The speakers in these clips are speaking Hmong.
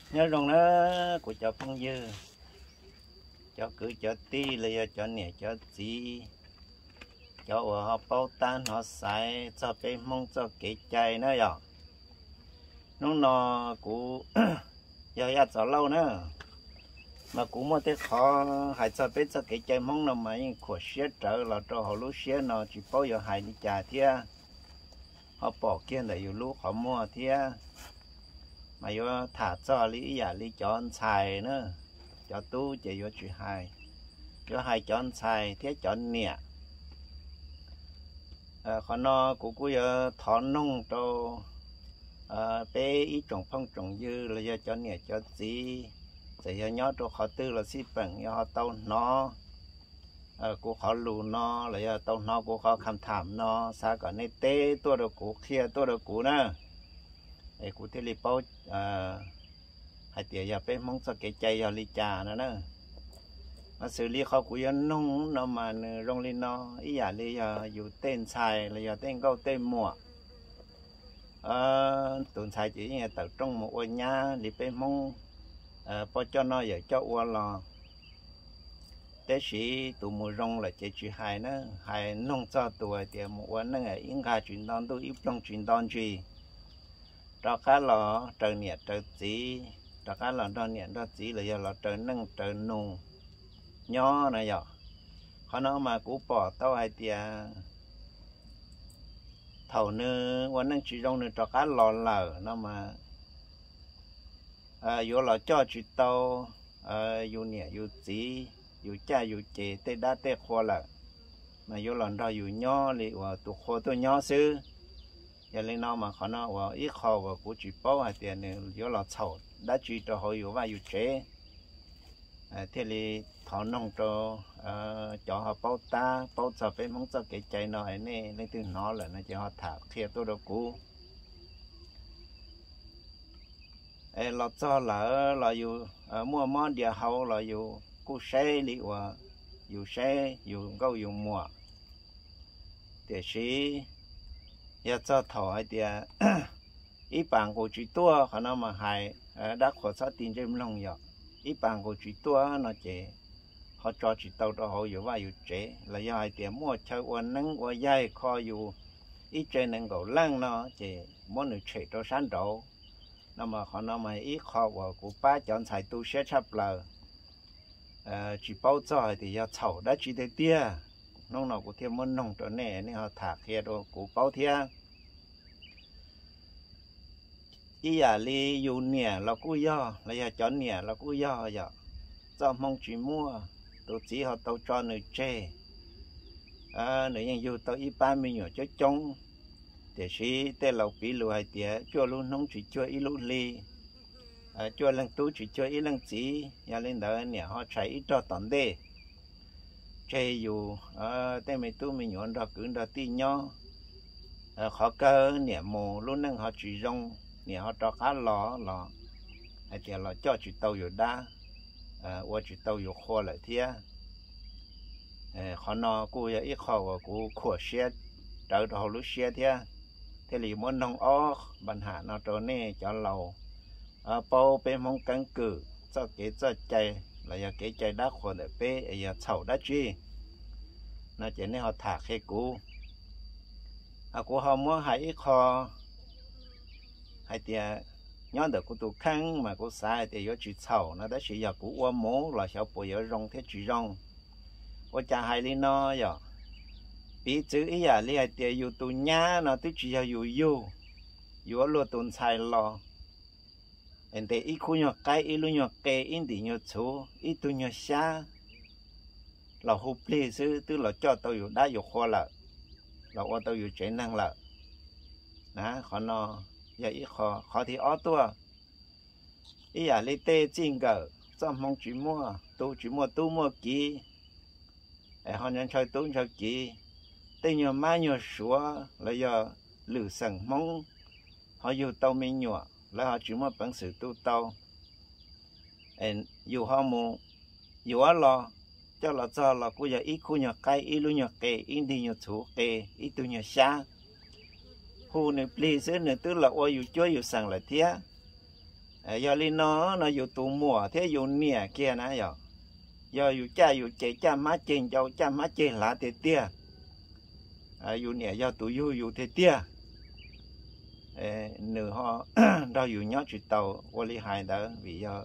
Nyob zoo na, kuv cov phooj ywg, cov kwv cov tij los yog cov niam cov txiv, cov uas ho paub tab hnov xaiv txog peb Hmoob txoj kev cai na yom. Hnub no kuv yog Yaj Txos Lauj na, mas kuv muaj tej qhov hais txog peb txoj kev cai Hmoob no mas yeej khuam siab rawv los rau hauv lub siab no tsis paub yuav hais li cas thiab. Ho pom kiag ntawm yus lub qhov muag thiab, mas yuav tham txog li ib yam li cov ntxhais na, cov tub ces yuav tsis hais, yuav hais cov ntxhais thiab cov niam. Qhov no kuv kuj yuav thov noog rau peb ib tsoom phooj tsoom ywg los yog cov niam cov txiv, txawm yog nyob rau qhov twg los xij peem yog ho tau hnov kuv qhov lus no los yog tau hnov kuv qhov kham tham no, xav kom nej teb tuaj rau kuv, qhia tuaj rau kuv na, es kuv thiaj li paub hais tias yog peb Hmoob txoj kev cai yog li cas no na. Mas xws li qhov kuv yuav noog no mas nws zoo li no, ib yam li yog yus tej ntxhais los yog tej nkauj tej muam, tus ntxhais ces yeej tawm rooj mus ua nyab li peb Hmoob poj coj noj yawm coj ua los, tab sis tus mus zoo lawm ces tsis hais na, hais noog txog tus hais tias mus ua neej ib nqag tsis nto ntuj ib ploog tsis nto ntsis, rov qab los raws niam raws txiv, rov qab los nrog niam nrog txiv los yog los raws neej raws nus nyob na yom. Qhov no mas kuv pom tau hais tias thaum nws ua neej tsis zoo nws rov qab los lawm no mas yuav los coj tsis tau yus niam yus txiv, yus caj yus ces tej dab tej qhua lawm, mas yuav los nrog yus nyob li uas tus qhua tuaj nyob xwb. Yog li no mas qhov no uas ib qho uas kuv tsis paub hais tias nws yuav los txhaum dab tsi rau hauv yus vaj yus tsev. Thiaj li thov noog rau cov ho paub tab paub txog peb Hmoob txoj kev cai no, nej leej twg hnov lawm no ces ho tham qhia tuaj rau kuv. Es los txog lawm los yus muaj mob dias hau los yus kuj saib li uas yus saib yus nkauj yus muam. Tiam sis yog txog thaum hais tias ib pas nqus tsis tuaj, qhov no mas hais dab qhuas txhob ti ntsej mloog yom, ib pas nqus tsis tuaj no ces ho tso tsis tau rau hauv yus vaj yus tsev, los yog hais tias muaj chaw ua neeb ua yaig kho yus ib tse nees nkaum leej no ces muab nws tshem rau sab nraud. No mas qhov no mas ib qho uas kuv pab cov ntxhais tu siab tshaj plaws, tsis paub txog hais tias yog txhaum dab tsi tiag tiag. Hnub no kuv thiaj muab noog rau nej, nej ho tham qhia rau kuv paub thiab. Ib yam li yus niam los kuj yog, los yog cov niam los kuj yog yom, txoj hmoo tsis muaj, tus txiv ho tau tso nws tseg, nws yeej yug tau ib pab me nyuam coob coob, tiam sis tej laus piv lus hais tias cuaj lub hnub tsis cuag ib lub hli, cuaj leej tub tsis cuag ib leej txiv, yog li ntawd niam ho tshais ib rog tom ntej, tseg yus tej me tub me nyuam nrog kwv nrog tij nyob. Qhov kawg niam mus lub neej ho tsis zoo, niam ho rov qab los los hais tias los coj tsis tau yus dab, ua tsis tau yus qhua lawm thiab. Qhov no kuj yog ib qho uas kuv khuam siab rawv rau hauv lub siab thiab, thiaj li muab noog ob npa nham no rau nej cov laus paub peb Hmoob keeb kwm txoj kev txoj cai los yog kev cai dab qhuas ntawm peb es yog txhaum dab tsi no ces nej ho tham qhia kuv. Kuv ho muab hais ib qho hais tias nyob ntawm kuv tus kheej mas kuv xav hais tias yuav tsis txhaum no, tab sis yog kuv ua mus los xyov puas yuav zoo thiab tsis zoo. Ua cas hais li no yom? Piv txwv ib yam li hais tias yus tus nyab no twb tsis yog yus yug, yuav luag tus ntxhais los ntes ib khub nyuag qaib, ib lub nyuag qe, ib ntim nyuag txhuv, ib tug nyuag xyab los hu plig xwb twb los coj tau yus dab yus qhua lawm, los ua tau yus tsev neeg lawm na. Qhov no yog ib qho. Qhov thib ob tuaj, ib yam li tej txij nkawm txoj hmoo tsis muaj, tu tsis muaj tub muaj kiv, es ho ntshaw tub ntshaw kiv, tej nyuag mab nyuag suav los yog lwm xeem Hmoob ho yug tau me nyuam, lawv ho tsis muaj peev xwm tu tau, yus ho mus yuav los, coj los txog los kuj yog ib khub nyuag qaib, ib lub nyuag qe, ib ntig nyuag txhuv qe, ib tug nyuag xyab, hu nws plig xwb nws twb los ua yus cuab yus xeem lawm thiab. Yog li no, no yus tus muam thiab yus niam kiag na yog, yog yus caj yus ceg, caj hmab ceg ncau, caj hmab ceg hlav tiag tiag. Yus niam yog tus yug yus tiag tiag, nws ho nrog yus nyob tsis tau ua li hais ntawd vim yog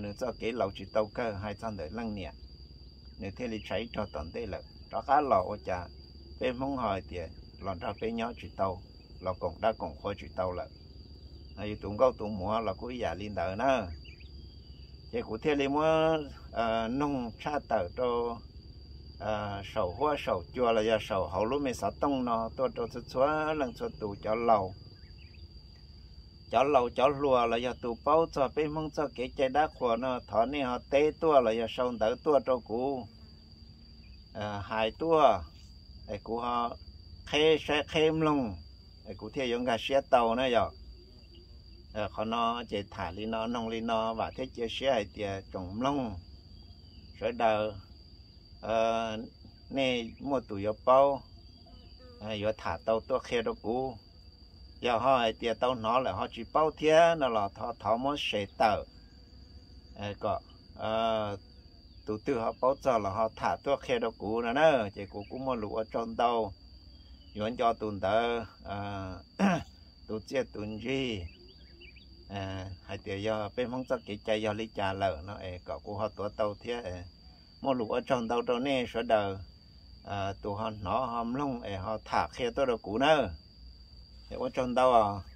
nws txoj kev laus tsis tau kawg. Hais txog ntawm leej niam, nws thiaj li tshaib rog tom ntej lawm, rov qab los ua cas peb Hmoob ho hais tias los nrog peb nyob tsis tau, los koom dab koom qhua tsis tau lawm. Yus tus nkauj tus muam los kuj ib yam li ntawd na. Ces kuv thiaj li muab noog tshaj tawm rau saum huab saum cua los yog saum hauv lub me xov tooj no tuaj rau txhua txhua leej txhua tus, cov laus, cov laus cov hluas los yog tus paub txog peb Hmoob txoj kev cai dab qhuas no, thov nej ho teb tuaj los yog sau ntawv tuaj rau kuv, hais tuaj, es kuv ho qheb saib qheb mloog, es kuv thiaj yuav nkag siab tau na yog. Qhov no ces tham li no, noog li no, vam thiab cia siab hais tias tsoom mloog sawv daws, nej muaj tus yuav paub, yuav tham tau tuaj qhia rau kuv. Yog ho hais tias tau hnov lawm ho tsis paub thiab no los thov, thov muab share tawm, kom tus twg ho paub txog los ho tham tuaj qhia rau kuv no na. Ces kuv kuj muaj lus ua tsaug ntau, yuav nco tus ntawd tus txiaj tus ntsig, hais tias yog peb Hmoob txoj kev cai yog li cas lawm no es kom kuv ho tuav tau thiab. Muaj lus ua tsaug ntau rau nej sawv daws tus ho hnov ho mloog es ho tham qhia tuaj rau kuv na. Es ua tsaug ntau os.